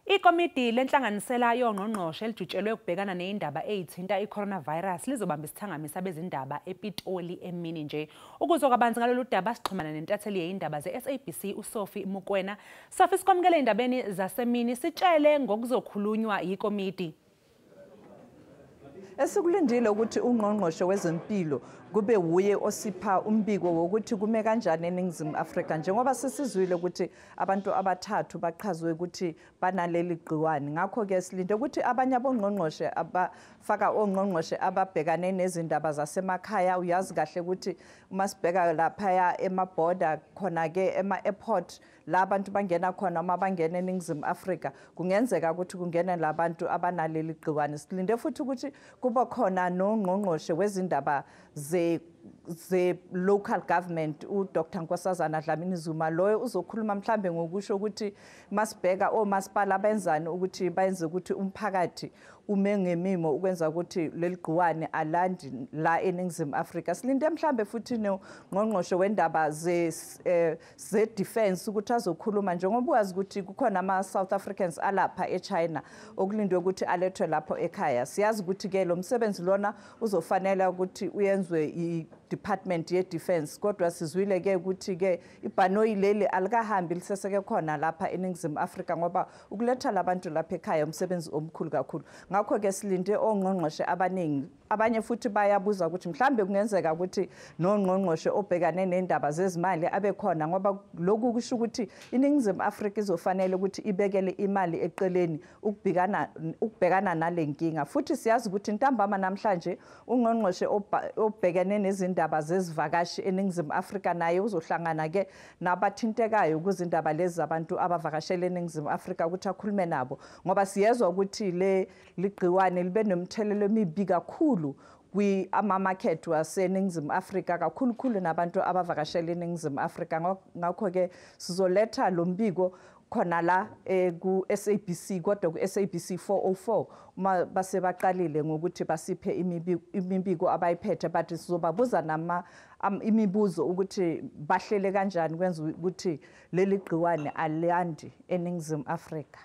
Ikomidi lenhlanganisela yongqongqoshe elijutshelwe ukubhekana nezindaba ezithinta i-coronavirus lizobamba isithangami sabezindaba ePitoli emini nje. Ukuzwa kabanzi ngalolu daba sixhumana nentatheli yezindaba ze-SABC uSophie Mokoena. Sophie, sikwamukele endabeni zasemini, sitshele ngokuzokhulunywa yikomidi. Esikulindile ukuthi ungqongqoshe wezempilo kube wuye osipha umbiko wokuthi kume kanjani eNingizimu Afrika, njengoba sesizwile ukuthi abantu abathathu bachazwe ukuthi banaleli gciwane. Ngakho-ke silinde ukuthi abanye abongqongqoshe abafaka ongqongqoshe ababhekane nezindaba zasemakhaya, uyazi kahle ukuthi uma sibheka laphaya emabhoda khona-ke ema-airport la abantu bangena khona uma bangena eNingizimu Afrika, kungenzeka ukuthi kungene labantu abanaleli gciwane. Silinde futhi ukuthi kuba khona nongqongqoshe wezindaba ze local government uDr Nkosazana Dlamini Zuma. Loyo uzokhuluma mhlambe ngokusho ukuthi masibheka omasipala benzani ukuthi bayenze ukuthi umphakathi ume ngemimo ukwenza ukuthi leli gciwane alandi la eNingizimu Afrika. Silinde mhlambe futhi nongqongqoshe wendaba ze defense ukuthi azokhuluma, njengoba uyazi ukuthi kukhona ama South Africans alapha eChina okulindwe ukuthi alethwe lapho ekhaya. Siyazi ukuthi ke lo msebenzi lona uzofanele ukuthi uyenzwe i-department ye-defense, kodwa sizwile ke ukuthi ke ibhanoyi leli alikahambi, liseseke khona lapha eNingizimu Afrika, ngoba ukuletha labantu lapha ekhaya umsebenzi omkhulu kakhulu. Ngakho-ke silinde ongqongqoshe abaningi. Abanye futhi bayabuza ukuthi mhlambe kungenzeka ukuthi nongqongqoshe obhekane nendaba zezimali abe khona, ngoba lokhu kusho ukuthi iNingizimu Afrika izofanele ukuthi ibekele imali eqeleni ukubhekana nale nkinga. Futhi siyazi ukuthi ntambama namhlanje ungqongqoshe obhekene nezindaba zezivakashi eNingizimu Afrika naye uzohlangana ke nabathintekayo kuzindaba lezi zabantu abavakashele eNingizimu Afrika ukuthi akhulume nabo, ngoba siyezwa ukuthi le ligciwane libe nomthelelo emibi kakhulu kwi ama-market waseNingizimu Afrika, kakhulukhulu nabantu abavakashela eNingizimu Afrika. Ngakho-ke sizoletha lo mbiko khona la ku-SABC, kodwa ku-SABC 404 uma base baqalile ngokuthi basiphe imibiko abayiphethe, but sizobabuza nama imibuzo ukuthi bahlele kanjani kwenza ukuthi leli gciwane alandi eNingizimu Afrika.